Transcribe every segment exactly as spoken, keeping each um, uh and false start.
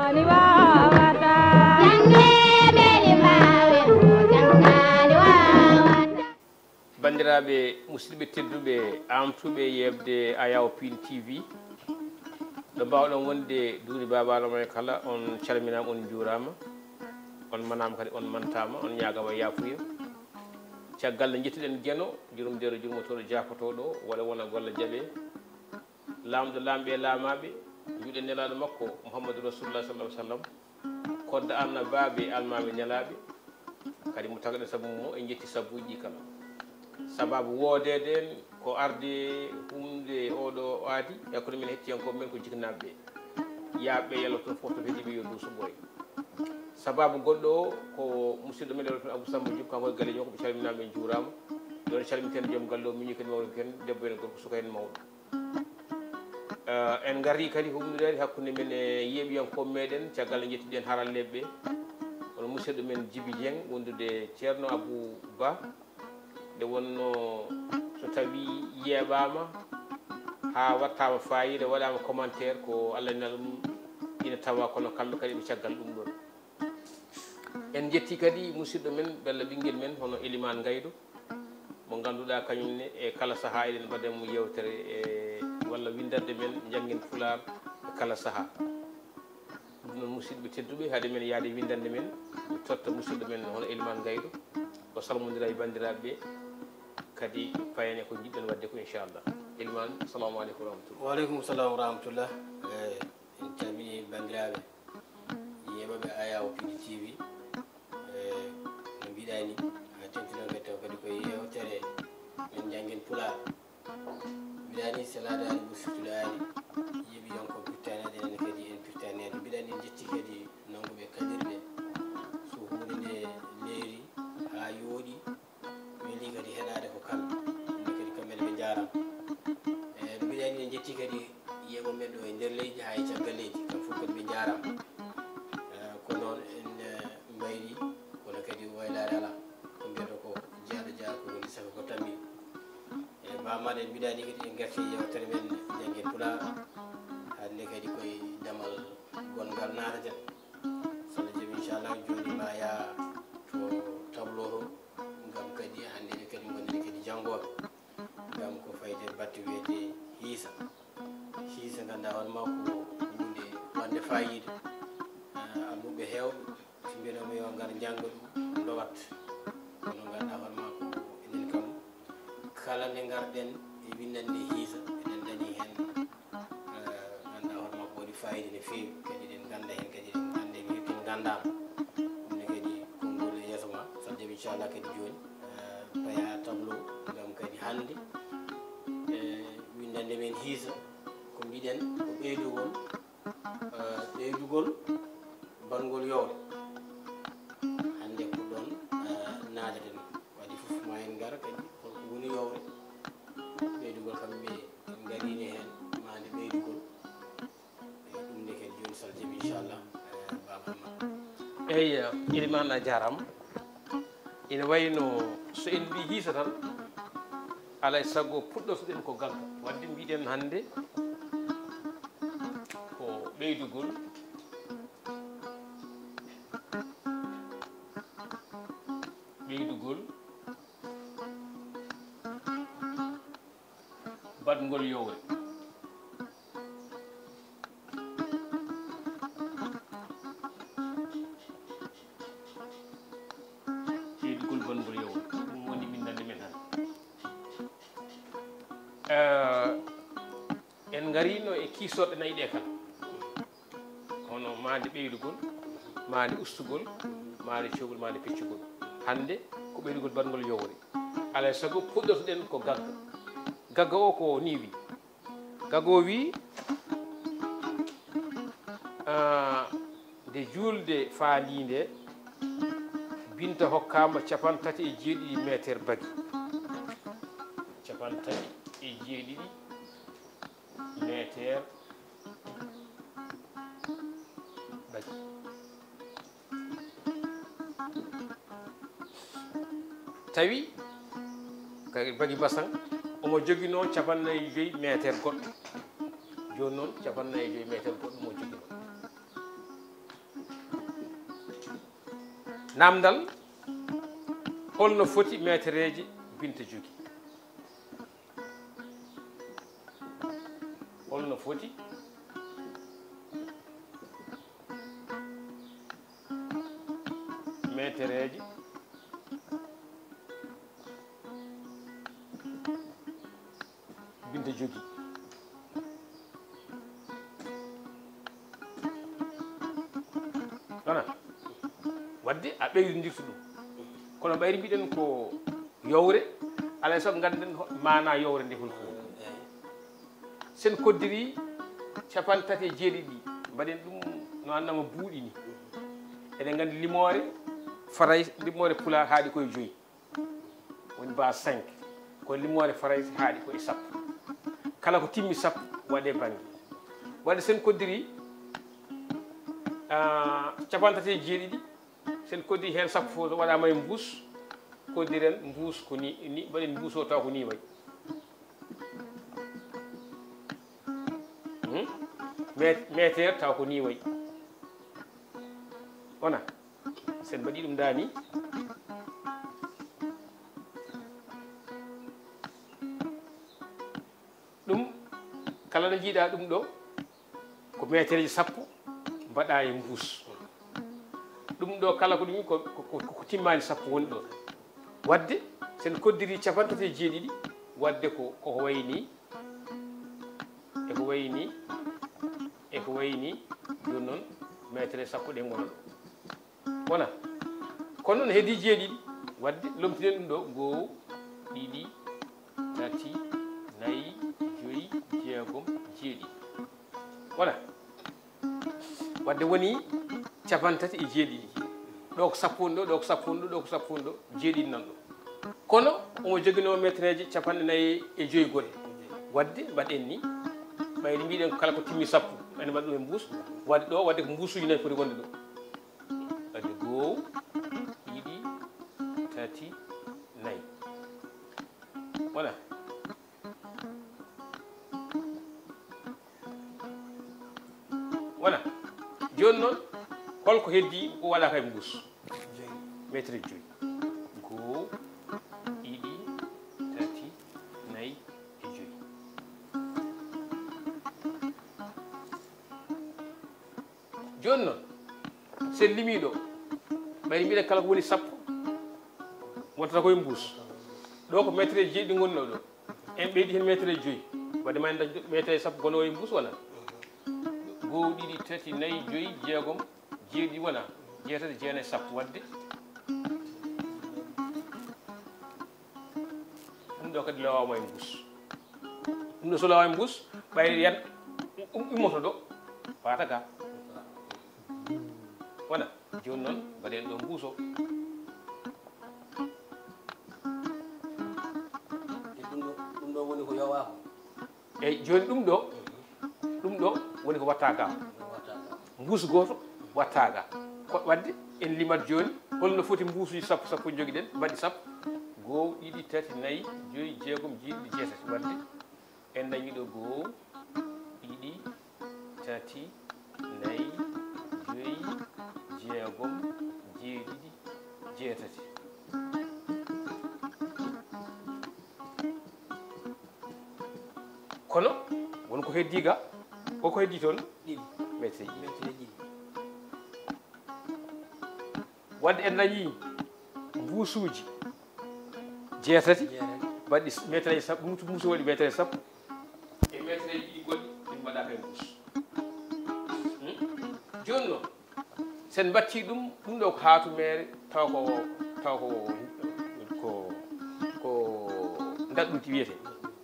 Ni waawata. Janngeede limaawe mo janngaani waawata. Banndiraaɓe musidɓe tedduɓe, aamtuɓe yeeɓde Ayaw Pin T V, ɗo mbaawɗon wonde duuɗi baabaaɗo men kala, on calminaama, on njuuraama, on manaama kadi, on mantaama, on ñaagaama yaafuya. Caggal nde njettuɗen Geno, jurumdeero jurmotooɗo jaafotooɗo, waɗa wona golle jaɓe. Laamɗo laamɓe e laamaaɓe, njuɗen Nelaaɗo makko Muhammadu Rasulullah sallallahu alaihi wasallam, kodda annabaaɓe e almaaɓe nelaaɓe, kadi mo tagɗen sabu mo, en njetti sabuuji ɗi kala. Sabaabu woodeede en ko arde humde oɗo aadi e hakkunde men e hettiyankooɓe men ko jiknaaɓe ɓe. Yaaɓe yalla toon fof to heddiiɓe yo duuso ɓooy. Sabaabu goɗɗo o ko musidɗo men ɗo toon Abou Samba Diop, kanko e galle makko, ɓe calminaama, ɓe njuuraama. Yo on calmiten joom galle o, miñi kadi mawɗo ken, debbo en gorko, suka en mawɗo. Eh, en ngarri kadi humnude hakkunde men e yeeɓiyankooɓe meɗen, caggal nde njettuɗen haralleeɓe ɓe. Kono musidɗo men Jibi Dieng, wondude Ceerno Abou Ba, nde wonno so tawi yeeɓaama haa wattaama faayiida, waɗaama commentaire, ko Allah nela ɗum ina tawa, kono kamɓe kadi ɓe caggal ɗum ɗon. En njetti kadi musidɗo men, bella ɓinngel men, hono Elimane Ngaydo, mo ngannduɗaa kañum ne e kala sahaa eɗen mbaɗa mo yeewtere e walla winndannde men Njanngen Pulaar e kala sahaa. Ɗum noon, musidɓe tedduɓe, hade men yaade winndannde men, mi totta musidɗo men hono Elimane Ngaydo, o salmondira e banndiraaɓe ɓe, kadi payen e ko njiɗɗen waɗde ko, inchallah. Elimane, assalamu aleykum wa rahmatullah. Wa aleykum salam wa rahmatullah. Eh, en calmini banndiraaɓe yeeɓooɓe Ayaw Pin T V. Eh, no mbiɗaa ni, haa teŋti noon kadi, taw kadi ko yeewtere men Njanngen Pulaar. Mbiɗaa ni, so laadaani ko suttude aadi, yeeɓiyankooɓe pirtaneede, enen kadi en pirtaneede. Mbiɗaa ni, en njetti kadi nannguɓe kaɓirɗe. So huunde nde leeri haa yooɗi, weli kadi heɗaade ko kamɓe. Ɗum kadi kamɓe ne ɓe njaaraama. Eh, no mbiɗaa ni, en njetti kadi yeeɓooɓe men ɗo e nder leydi haa e caggal leydi, kamɓe fof kadi ɓe njaaraama. Eh, ko noon en, eh, mbayri, kono kadi waylaare alaa. Ko mbiyata ko jeyaaɗo jeyaa, ko woni saka ko tammi. E Ba Maal, en mbiɗaa ni kadi en ngarti e yeewtere men Njanngen Pulaar. Hannde kadi koye damal gonngal naataten. So Allah jaɓi, inchallah, jooni ma yaa to tableau to, ngam kadi hannde ɓe kadi ngonɗen kadi janngooɓe. Ngam ko fayti e batte wiyetee hiisa. Hiisa, nganndaa hoore maa, ko huunde waɗnde faayiida. Ah, almuɓɓe heewɓe so mbiyanooma yo ngar njannga ɗum, ndowat. Kono nganndaa hoore maa, ko enen kam, kala nde ngarɗen e winndannde hiisa, eɗen ndañi heen, eh, nganndaa hoore maa, ko waɗi faayiida no feewi. Kadi eɗen ngannda heen, kadi eɗen ngannda, eɗen heɓi, en nganndaama. Ɗum ne kadi konngol e yeeso maa, so Allah jaɓi, inchallah, kadi jooni, eh, payaa tableau, ngam kadi hannde, eh, winndannde men hiisa, ko mbiɗen ko ɓeydugol, eh, ɓeydugol baɗngol yowre. Hannde ko ɗoon, eh, naataten. Waɗi fof ma en ngar kadi holko woni yowre. Ɓeydugol kam ɓe en ngariino heen, maande ɓeydugol. E ɗum nde kadi jooni so Allah jaɓi, inchallah, eh, Baaba Hammat. Eyi, Elimane, a jaaraama. Ina wayi no so en mbii hiisa tan, alaa e sago puɗɗotoɗen ko gagga. Waɗde mbiɗen hannde ko ɓeydugol, ɓeydugol baɗngol yowre. Ɓeydugol baɗngol yowre. Ɗum woni winndannde men hannde. Eh, en ngariino e kiisorɗe nayi ɗe kala. Hono maande ɓeydugol, maande ustugol, maande cewgol, maande peccugol. Hannde ko ɓeydugol baɗngol yowre. Alaa e sago puɗɗotoɗen ko gagga. Gagga o ko nii wi. Gagga o wi, ah, nde juulde faandiinde, Binta hokkaama cappanɗe tati e jeeɗiɗi meeteer bagi. Cappanɗe tati e jeeɗiɗi meeteer bagi. Tawi kay bagi basan omo joginoo cappanɗe nayi e joy meeteer goɗɗo. Jooni noon, cappanɗe nayi e joy meeteer goɗɗo mo joginoo. Namdal, holno foti metereeji Binta jogii? Holno foti metereeji Binta jogii? Wona? Wadde a ɓeydodirta ɗum. Kono ɓayri mbiɗen ko yowre, alaa e sago ngannden ho-, maanaa yowre nde hol ko. Sen koddiri capanɗe tati e jeeɗiɗi, mbaɗen ɗum no annama buuɗi ni. Eɗen nganndi limoore Faray, limoore Pulaar haaɗi koye joyi. Woni base cinq. Ko limoore Farayse haaɗi ko e sappo. Kala ko timmi sappo waɗe bannge. Waɗde sen koddiri, ah, capanɗe tati e jeeɗiɗi, sen koddiri heen sappo fof so waɗaama e mbuus, koddiren mbuus ko ni, ni, mbaɗen mbuus o taw ko ni wayi. Hmm? Met-, meeteer taw ko ni wayi. Wona? Sen mbaɗi ɗum dani. Ɗum kala no jiiɗa ɗum ɗo ko meetereeji sappo mbaɗa e mbuus. Ɗum ɗo kala ko ɗum ko, ko, ko, ko timmaani sappo woni ɗo. Wadde sen koddiri capanɗe tati e jeeɗiɗi, wadde ko, ko wayi ni, e ko wayi ni, e ko wayi ni, jooni noon meetere sappo ɗe ngona ɗo. Wona? Kono noon heddii jeeɗiɗi, wadde lomtinen ɗum ɗo, goo, ɗiɗi, tati, nayi, joyi, jeegom, jeeɗiɗi. Wona? Wadde woni capanɗe tati e jeeɗiɗi. Ɗo ko sappo woni ɗo, ɗo ko sappo woni ɗo, ɗo ko sappo woni ɗo, jeeɗiɗi nan ɗo. Kono omo joginoo metereeji capanɗe nayi e joyi gole. Wadde mbaɗen ni, ɓayri mbiɗen ko kala ko timmi sappo, ene mbaɗa ɗum e mbuus. Wadde ɗo, wadde ko mbuusuuji nayi foti wonde ɗo. Wadde goo, ɗiɗi, tati, nayi. Wona? Wona? Jooni noon, holko heddii ko waɗaaka e mbuus? Joyi. Meetereeji joyi. Goo, ɗiɗi, tati, nayi e joyi. Jooni noon, sen limii ɗo, ɓayri mbiɗen kala ko woni sappo, wontata ko e mbuus. Ɗo ko meetereeji jeeɗiɗi ngonno ɗo. En ɓeydi heen meetereeji joyi. Wadde ma en dañ meetereeji sappo gono e mbuus wona? Goo, ɗiɗi, tati, nayi, joyi, jeegom, jeeɗiɗi wona? Jeetati, jeenayi, sappo. Wadde ɗum ɗo kadi lowaama e mbuus. Ɗum ɗo so lowaama e mbuus, ɓay yan, um-, ummoto ɗo, faata ga. Wona? Jooni noon, mbaɗen ɗo mbuus o. E ɗum ɗo, ɗum ɗo woni ko yowaama. Eyi, jooni ɗum ɗo, ɗum ɗo woni ko watta ga. Mbuus gooto watta ga. Ko wadde en limat jooni, holno foti mbuusuuji sappo, sappo jogiɗen, mbaɗi sappo. Goo, ɗiɗi, tati, nayi, joyi, jeegom, jeeɗiɗi, jeetati. Wadde en dañi ɗo goo, ɗiɗi, tati, nayi, joyi, jeegom, jeeɗiɗi, jeetati. Kono won ko heddii ga, ko ko heddii toon? Ɗiɗi. Meetereeji ɗiɗi. Meetereeji ɗiɗi. Wadde en dañii mbuusuuji jeetati, jeetati, mbaɗi s-, meetereeji sappo, mbuusu, mbuusu waɗi meetereeji sappo. E meetereeji ɗiɗi goɗɗi, ɗin mbaɗaaka e mbuus. Hmm? Jooni noon, sen mbattii ɗum, ɗum ɗo ko haatumeere, taw ko, taw ko, ko, ko ndaɗɗudi wiyetee.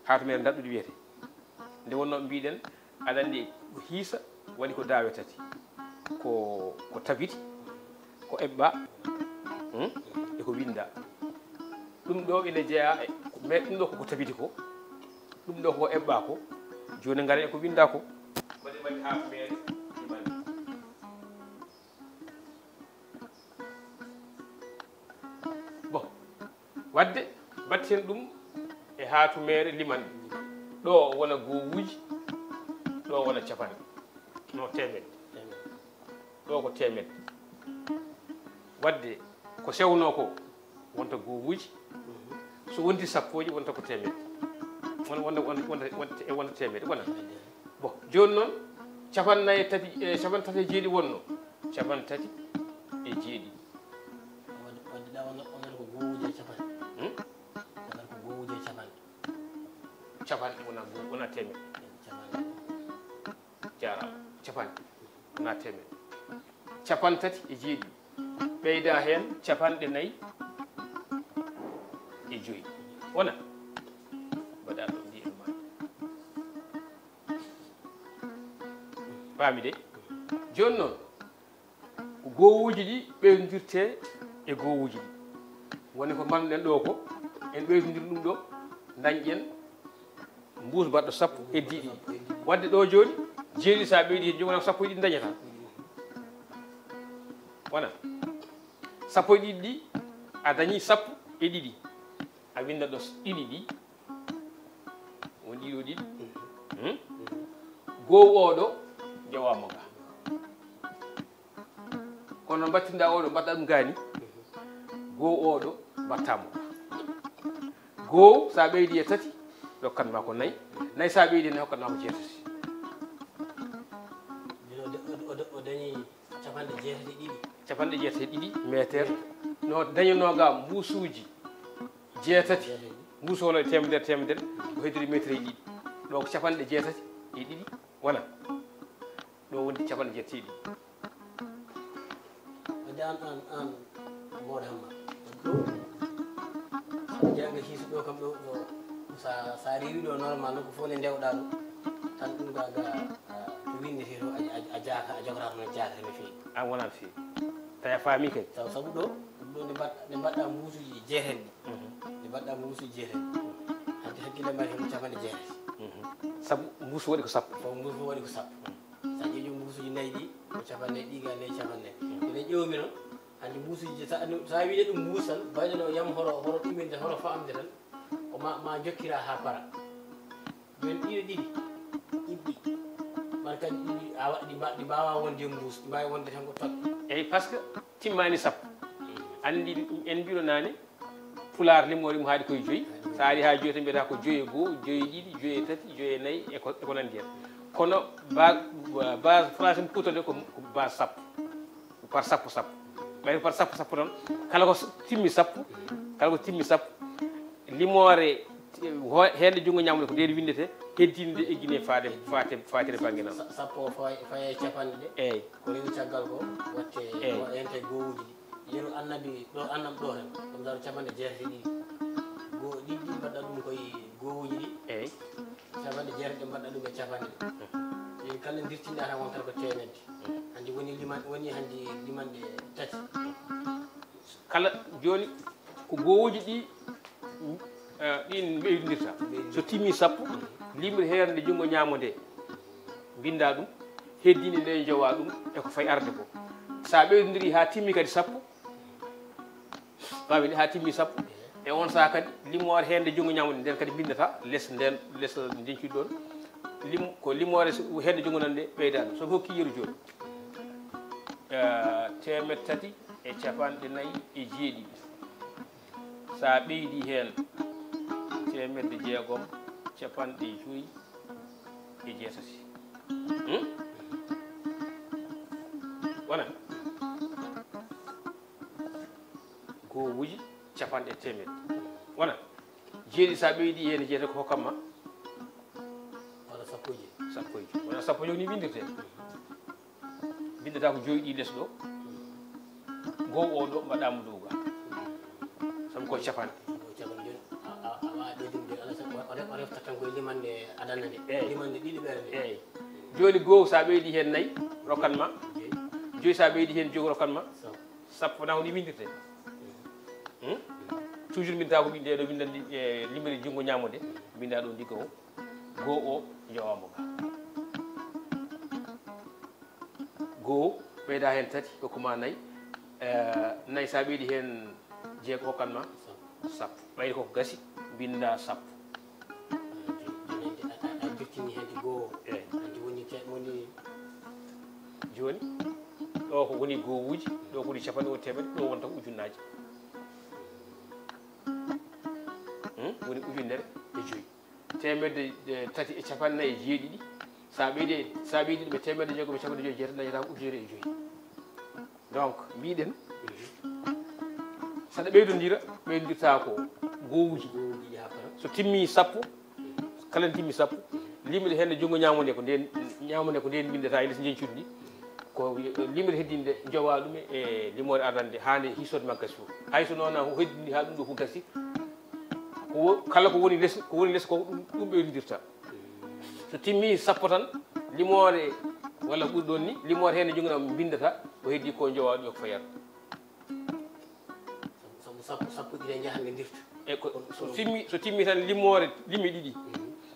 Haatumeere ndaɗɗudi wiyetee. Nde wonnoo mbiɗen, aɗa anndi ko hiisa waɗi ko daawe tati. Ko, ko tabiti, ko eɓɓa, hmm, e ko winnda. Ɗum ɗo ene jeyaa e, mais ɗum ɗo koko tabiti ko, ɗum ɗo koko eɓɓa ko, jooni ngaren e ko winnda ko. Mbaɗi, mbaɗi haatumeere, mbaɗi. Bon, wadde mbatten ɗum e haatumeere limanɗe. Ɗo wona goowuuji, ɗo wona capanɗe. No teemedde. Ɗo ko teemedde. Wadde Ko sewnoo ko wonta goowuuji, so wonti sappooji wonta ko teemeɗɗe. Won- wonta wonta wonta wonta e wonta teemeɗɗe wona. Bon, jooni noon, capanɗe nayi e tati e capanɗe tati e jeeɗiɗi wonnoo. Capanɗe tati e jeeɗiɗi. Wadde wadde ɗa wona wonata ko goowuuji e capanɗe. Hmm? Wonata ko goowuuji e capanɗe. Capanɗe wona goo wona teemeɗɗe. Capanɗe. Jaaraama. Capanɗe wona teemeɗɗe. Capanɗe tati e jeeɗiɗi. Ɓeyda heen capanɗe nayi e joyi. Wona? Mbaɗa ɗo ndi e maɗa. Faami de? Jooni noon, ko goowuuji ɗi ɓeydondirte e goowuuji ɗi. Woni ko mbaɗ-ɗen ɗo ko, en ɓeydondiri ɗum ɗo, dañƴen mbuus mbaɗɗo sappo, heddi ɗiɗi. Wadde ɗo jooni, jeeɗiɗi so a ɓeydi heen jooni, wona sappo e ɗiɗi dañata. Wona? Sappo e ɗiɗi ɗi, a dañi sappo e ɗiɗi. A winnda ɗo s-, ɗiɗi ɗi. Won ɗiɗo ɗiɗi. Hmm? Goow oo ɗo, ƴewaama ga. Kono mbattinda oo ɗo, mbaɗɗa ɗum gaani. Goow oo ɗo, mbaɗtaama ga. Goow, so a ɓeydi e tati, rokkan ma ko nayi. Nayi, so a ɓeydi e nayi, hokkan ma ko jeetati. Ndino de-, o, o, o dañi capanɗe jeetati e ɗiɗi. Capanɗe jeetati e ɗiɗi meeteer. No dañanoo ga mbuusuuji jeetati. Jeetati. Mbuusu wona e teemedere, teemedere, ko heddori meetereeji ɗiɗi. Ɗo ko capanɗe jeetati e ɗiɗi wona. Ɗo wondi capanɗe jeetati e ɗiɗi. Wadde aan, aan, aan, Mawɗo Hamma. Ɗo, so jannga hiiso ɗo kam ɗo, ɗo, sa, sa rewi ɗo normal, no ko fof nde ndewɗa ɗo, tan ɗum ga, ga, ah, ko winndete to, a, a, a jaaka, a jogata toon jaakre no feewi. Aan wonaa no feewi. Tawi a faami kay. Sabu, sabu ɗo, ɗum ɗo nde mbaɗ-, nde mbaɗɗa mbuusuuji jeetati ɗi. Mhm. Nde mbaɗɗa mbuusuuji jeetati ɗi. Hanti hakkille ma heen ko capanɗe jeetati. Mhm. Sabu mbuusu waɗi ko sappo. Sabu mbuusu waɗi ko sappo. Sa ƴeewi mbuusuuji nayi ɗi, ko capanɗe ɗiɗi ga nayi capanɗe. Ene ƴeewmi noon, hannde mbuusuuji, sa, sa wiide ɗum mbuus tan, mbayde no yam horo, horo ɗuminde, horo faamde tan, ko ma, ma jokkira haa para. Jooni ɗiɗo ɗiɗi, ɗiɗi, mbaɗa kadi ɗiɗi, a waɗa ɗi mba-, ɗi mbaawaa wonde e mbuus, ɗi mbaawi wonde tan ko toɓɓe. Eyi, par ce que timmaani sappo. Anndi, en mbiɗo naane, Pulaar limoore mum haaɗi koye joyi. So a ari haa joyi tan mbiyata ko joyi e goo, joyi e ɗiɗi, joyi e tati, joyi e nayi, e ko, e ko nanndi heen. Kono ba-, ba-, base français mo kuutorɗen ko, ko base sappo. Par sappo, sappo. Ɓay ko par sappo, sappo tan. Kala ko s-, timmi sappo, kala ko timmi sappo, limoore, ho-, heende junngo ñaamo nde ko ndeen winndete, heddiinde nde egginee faade, faate, faatere bannge nan. Sa-, sappo o fawa, fawa e capanɗe ɗe. Eey. Ko rewi caggal ko, watte, eey, o enta e goowuuji ɗi. Yeru annabi ɗo, annabi ɗo tan, ko ndaro capanɗe jeetati e ɗiɗi. Go-, ɗiɗi ɗi mbaɗɗa ɗum koye goowuuji ɗi. Eey. Capanɗe jeetati ɗe mbaɗɗa ɗum e capanɗe ɗe. Ɗin kala ndirtinɗa tan wonta ko teemedde. Hanndi woni liman-, woni hanndi limanɗe tati. Kala jooni ko goowuuji ɗi, eh, ɗin mbeydindirta. So timmi sappo, limre heernde junngo ñaamo nde, mbinnda ɗum, heddiinde nde njowa ɗum e ko fayi arde ko. So a ɓeydondiri haa timmi kadi sappo, paami nde haa timmi sappo, e on saha kadi, limoore heernde junngo ñaamo nde, nden kadi mbinndata les, nden les ndencuɗi ɗon. Lim-, ko limoore s-, heernde junngo nan nde ɓeyda ɗum. So mi hokki yeru jooni, eh, teemedde tati e capanɗe nayi e jeeɗiɗi. So a ɓeydi heen teemedde jeegom, capanɗe joyi e jeetati. Hmm? Wona? Goowuuji capanɗe teemedde. Wona? Jeeɗiɗi, so a ɓeydi heen e jeetati ko hokkan ma? Wona sappo e joyi. Sappo e joyi. Wona sappo e joyi ni winndirtee. Mbinndataa ko joyi ɗi les ɗo. Goow o ɗo mbaɗaa mo dow ga. Sabu ko capanɗe. Ko capanɗe joyi. A, a, a waawaa ɓeydude, alaa sago o, o re-, o refta tan koye limande adana nde. Eey. Limande ɗiɗi ɓere nde. Eey. Jooni goow so a ɓeydi heen nayi, rokkan ma. Joyi. Joyi so a ɓeydi heen joyi, rokkan ma. Sappo. Sappo na ko ni winndirtee. Hmm? Toujours mbinndataa ko ɗi ɗee ɗo winndanɗi, e, limere junngo ñaamo nde. Mbinndaa ɗo ndigga o. Goow o, jowaama ga. Goow, ɓeyda heen tati, hokkuma nayi. Eh, nayi, so a ɓeydi heen jeego, hokkan ma sappo. Ɓayri koko gasi, mbinnda sappo. A, a, a jottini heen goow. Eey. Hanti woni te-, woni jooni? Ɗo ko woni gowuuji, ɗo ko woni capanɗe, woni teemedde, ɗo wonta ko ujunnaaji. Hmm? Woni ujunere e joyi. Teemedde, eh, tati e capanɗe nayi e jeeɗiɗi. So a ɓeydi, so a ɓeydi ɗum e teemedde jeegom e capanɗe joyi e jeetati, dañataa ko ujunere e joyi. Donc, mbiɗen, so ɗe ɓeydondira, ɓeydondirta ko gowuuji. So timmi sappo, kala nde timmi sappo, limde heen e junngo ñaamo nde ko ndeen, ñaamo nde ko ndeen mbinndata e les njeñcudi ndi. Ko, eh, limde heddinde njowa ɗum e limoore arande haa nde hiisoode ma gasi fof. Hay so noon o heddindi haa ɗum ɗo fof gasi, ko wo-, kala ko woni les, ko woni les ko ɗum, ɗum ɓeydondirta. So timmi sappo tan, limoore walla ɓuri ɗoon ni, limoore heen e junngo am mbinndata, ko heddi ko njowa ɗum e ko fayata. Sabu sappo, sappo ɗiɗi njahan nde ndirta. E ko, so timmi, so timmi tan limoore, limi ɗiɗi.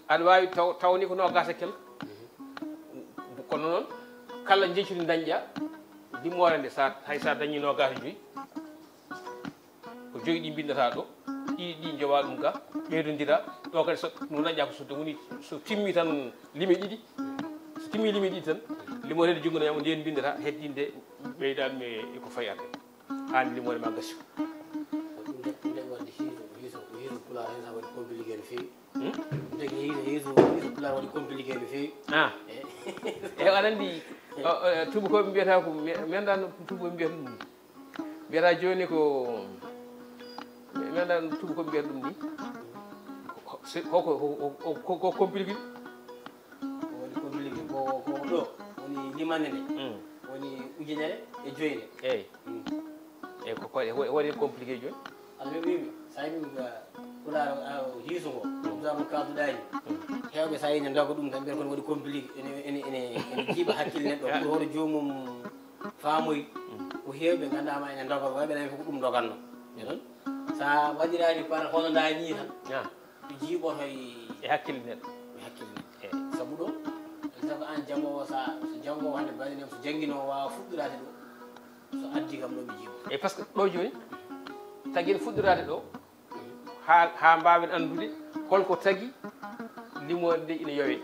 Aɗa waawi taw, tawni ko noogaas e kel. Kono noon, kala njeñcudi dañƴa, limoore nde, sa, hay sa dañi noogaas e joyi, ko joyi ɗi mbinndata ɗo, ɗiɗi ɗi njowa ɗum ga, ɓeydondira, ɗo kadi so, no dañƴa ko so woni, so timmi tan limi ɗiɗi, so timmi limi ɗiɗi tan, limoore nde junngo nde ñaamo nde mbinndata, heddinde ɓeyda ɗum e, e ko fayi arde. Haa limoore ma gasi. Ɗum de, ɗum de waɗde hiiso, hiiso, hiiso pulaar heen sa waɗi compliqué no feewi. Hmm? Ɗum de hiiso, hiiso, hiiso pulaar waɗi compliqué no feewi. Ah. Eh. Eyi, aɗa anndi, o, o, tuubakooɓe mbiyata ko, mi, mi anndaa no tuubakooɓe mbiyata ɗum. Mbiyata jooni ko, mi, mi anndaa no tuubakooɓe mbiyata ɗum ni. Ko, ko, ko, ko, ko, ko compliqué. Ko woni compliqué ko, ko ɗo woni limande nde. Mm. Woni ujunere e joyre. Eyi. Mm. Eyi, ko, ko, ko waɗi compliqué jooni? Aɗa wiimi, sa yimi, uh, pulaar, uh, hiiso ngo, ɗum sa ɗum kalduɗaa ni. Mm. Heewɓe sa yii ne ndoga ɗum tan, mbiyata kono waɗi compliqué, ene, ene, ene, ene jiiɓa hakkille neɗɗo, ah, pour hoto joomum faamoy. Mm. Ko heewɓe nganndaa ma ene ndoga, wayɓe nani fof ko ɗum ndoganno. E ɗon, sa waɗiraani par hono ndaa ni tan. Ah. Ɓe jiiɓoto e, e hakkille neɗɗo. E hakkille neɗɗo. Eyi. Sabu ɗo, sabu aan janngoowo, so, so janngoowo hannde mbaɗi nem, so jannginoowo waawa fuɗɗoraade ɗo, so addi kam ɗo ɓe jiiɓoto. Eyi, par ce que ɗo jooni, tagi en fuɗɗoraade ɗo, haa, haa mbaawen anndude holko tagi limoore nde ina yowee.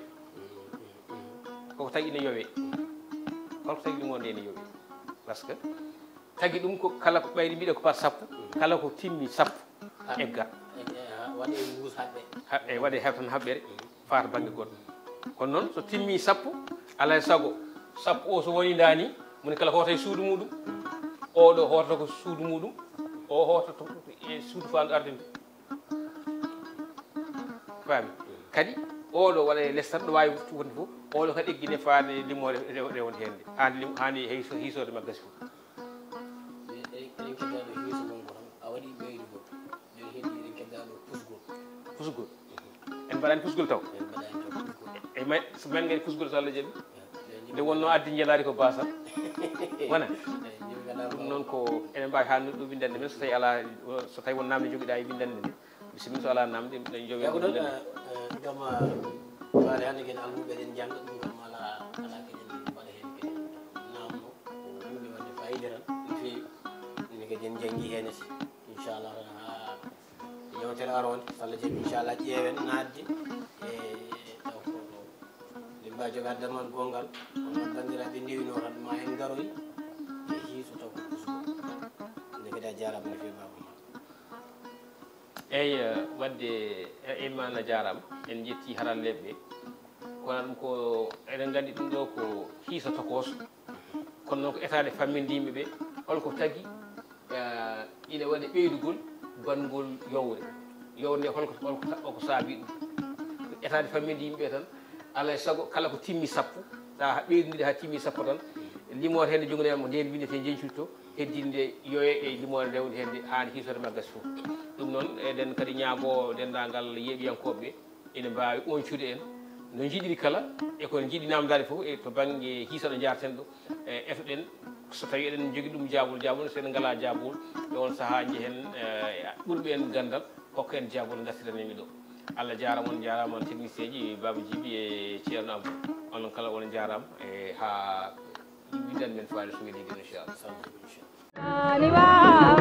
Koko tagi ina yowee. Holko tagi limoore nde ina yowee. Par ce que tagi ɗum ko kala ko ɓayri mbiɗa ko par sappo, kala ko timmi sappo, egga. E, e, ha, waɗe e mbuus haɓɓe. Haɓɓe, waɗe heɓ tan haɓɓere, faata bannge goɗɗo. Kono noon, so timmi sappo, alaa e sago, sappo o so woni ndaani, moni kala hoota e suudu muɗum, oɗo hootata ko suudu muɗum, o hootata ko e suudu faandu arde ndu. Faami? Kadi, oɗo waɗa e les tan, ɗo waawi wonde fof, oɗo kadi eggine faade limoore rew-, rewde heen nde. Haani lim-, haani heyso-, hiisoode ma gasi fof. Eɗen, eɗen keddaaɗo hiiso mon ko tan, a waɗi ɓeydugol. Eɗen heddi eɗen keddaaɗo pusgol. Pusgol? En mbaɗaani pusgol taw? En mbaɗaani taw pusgol. E may, so men ngaɗi pusgol so Allah jaɓi? Eɗen nde wonnoo addi njelaari ko baasal. Wona? Eɗen njiɗi ngaɗa ɗum noon ko enen mbaawi haalnude ɗo winndannde men, so tawi alaa, so tawi won naamne jogiɗa e winndannde nde. Bisimilla, so alaa naamne, ɗen jogi. Eyi, ko ɗon, eh, eh, gam, eh, faale hannde kadi almuɓe eɗen njannga ɗum kam alaa, alaa kadi en mbaɗa heen kadi naamno. Ɗum ne waɗde fayida tan no feewi. Ɗum ne kadi en njanngi heen, inchallah, tan haa yewtere aroonde, so Allah jaɓi, inchallah, ƴeewen naatde e taw ko ɗo. Limba jogaade damal gonngal, kono banndiraaɓe ndewino tan ma en ngaroy e hiiso taw ko kusgo. Nde kadi a jaaraama no feewi, Baaba Maal. Eyi, eh, waɗde, eh, Elimane a jaaraama, en njettii haralleeɓe ɓe. Kono ɗum ko, eɗen nganndi ɗum ɗo ko hiiso tokooso. Kono noon ko etaade famminde yimɓe ɓe, holko tagi, eh, ina waɗi ɓeydugol banngol yowre. Yowre nde holko, holko sa-, holko saabi ɗum. Etaade famminde yimɓe ɓe tan, alaa e sago kala ko timmi sappo, tawa ɓeydondiri haa timmi sappo tan, limoore heen nde junngo nde mo ndeen winndetee njeñcudi to, heddinde yoye e limoore nde woni heen nde haa nde hiisoore ma gasi fof. Ɗum noon, eɗen kadi ñaagoo denndaangal yeeɓiyankooɓe ɓe, ina mbaawi oñcude en no njiɗiri kala, e ko njiɗi naamndaade fof, e to bannge hiisa ɗo njaarten ɗo, e etoɗen, so tawii eɗen njogii ɗum jaabol, jaabol, so en ngalaa jaabol, e on sahaa njehen, e ɓurɓe en ganndal, hokka en jaabol, ngartiren en ɗo. Allah jaaraama, on njaaraama, on technicien ji, Baaba Jibi e Ceerno Abou, onon kala on njaaraama, e haa winndannde men faade so welii, inchallah. Ani wa